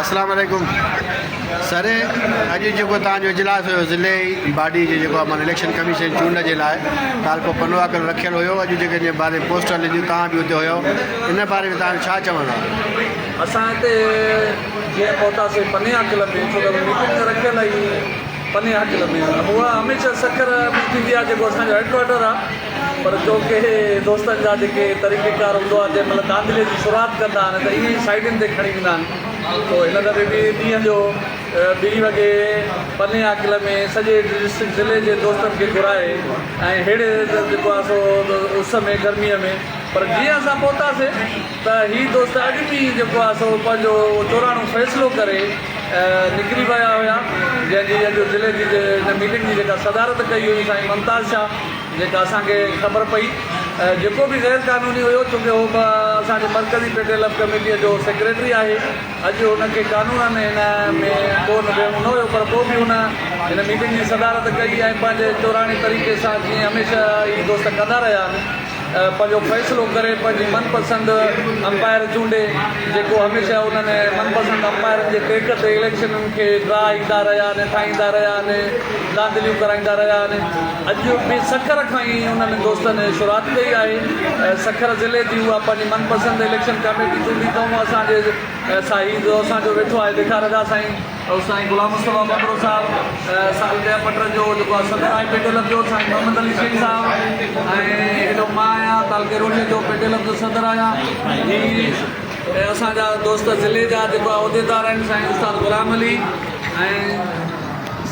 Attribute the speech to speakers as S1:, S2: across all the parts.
S1: اسلام عليڪم سر اڄ جيڪو توهان جو اجلاس هيو ضلعي باڊي جي جيڪو آهي معنيٰ اليڪشن ڪميشن چونڊ جي لاء تعلقو پنوعاقل رکيل هيو اڄ جيڪي ان باري ۾ پوسٽر لڳيون توهان به اتي هيو ان باري ۾ توهان جو ڇا چوڻ آهي.
S2: اسان هتي جيئن پهتاسين پني عاقل ۾ ڇو ته ميٽنگ رکيل هئي پني عاقل ۾ اها هميشه سکر ۾ ٿيندي آهي جيڪو اسان جو هيڊ ڪوارٽر آهي پر چونڪه دوستن جا جيڪي طريقي ڪار هوندو آهي جنهن مهل ڌانڌلي جي شروعات ڪندا آهن ته ائين ئي سائيڊن تي کڻي ويندا آهن سو هن دفعي به ڏينهن جو ٻي وڳي پني عاقل ۾ سڄي ڊسٽرڪٽ ضلعي جي دوستن کي گهرائي ۽ ههڙي جيڪو آهي سو اس ۾ گرمي ۾ پر جيئن اسان پهتاسي ته هي دوست اڳ ۾ ئي جيڪو آهي سو پنهنجو چوراڻو فيصلو ڪري نڪري ويا هيا جنهن جي اڄ ضلعي جي هن ميٽنگ جي جيڪا صدارت ڪئي هئي سائين ممتاز شاهه جيڪا اسان کي خبر پئي جيڪو به غير قانوني هيو چونڪه هو به اسان جي مرڪزي پيٽيل اپ ڪميٽيء جو سيڪريٽري آهي اڄ هن کي قانونن هن ۾ ڪو نه ويهڻو نه هيو پر پوء به هن هن ميٽنگ جي صدارت ڪئي ۽ پنهنجي چوراڻي طريقي سان جيئن هميشه هي دوست ڪندا رهيا آهن پنهنجو فيصلو ڪري پنهنجي من پسند امپائر چونڊي جيڪو هميشه انهن من پسند امپائرن جي ٽيڪ تي اليڪشنن کي ڊرا ايندا رهيا آهن ٺاهيندا رهيا آهن ڌانڌليون ڪرائيندا رهيا آهن اڄ به سکر کان ئي انهن دوستن شروعات ڪئي آهي سکر ضلعي جي اها پنهنجي من پسند اليڪشن ڪميٽي چونڊي اٿئون اسان جي سائين جو اسان جو ويٺو آهي ڏيکار ادا سائين او سائين غلام مصطفيٰ ٻٻرو صاحب سال ٻيا پٽ جو جيڪو آهي صدر آهي پيٽيلپ جو سائين محمد علي شيخ صاحب ۽ هيڏو مان آهيان تعلقي روهڙي جو پيٽيلپ جو صدر آهيان هي اسان جا دوست ضلعي جا جيڪو آهي عهديدار آهن سائين استاد غلام علي ۽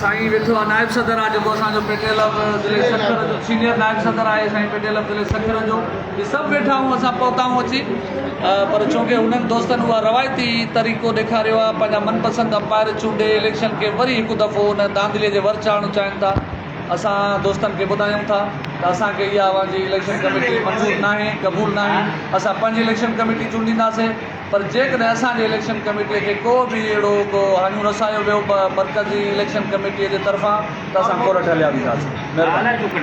S2: سائين ويٺو آهي نائب صدر آهي جيڪو اسان جو پيٽيلپ ضلعي سکر جو سينيئر نائب صدر آهي سائين پيٽيلپ ضلعي سکر جو هي سڀ ويٺا آهيون اسان پهتا آهيون اچي پر چونڪه هنن دوستن اها روايتي طريقو ڏيکاريو آهي پنهنجا من پسند امپائر چونڊي اليڪشن کي وري هڪ دفعو ان ڌانڌلي جي ور چاڙهڻ چاهين ٿا اسان دوستن کي ٻڌايون ٿا ته اسان کي اها اوهان جي اليڪشن ڪميٽي منظور ناهي قبول ناهي اسان پنهنجي اليڪشن ڪميٽي چونڊينداسين پر جيڪڏهن اسان جي اليڪشن ڪميٽي کي ڪو به اهڙو ڪو هاڃو رسايو ويو مرڪزي اليڪشن ڪميٽي جي طرفان ته اسان ڪورٽ هليا وينداسين مهرباني.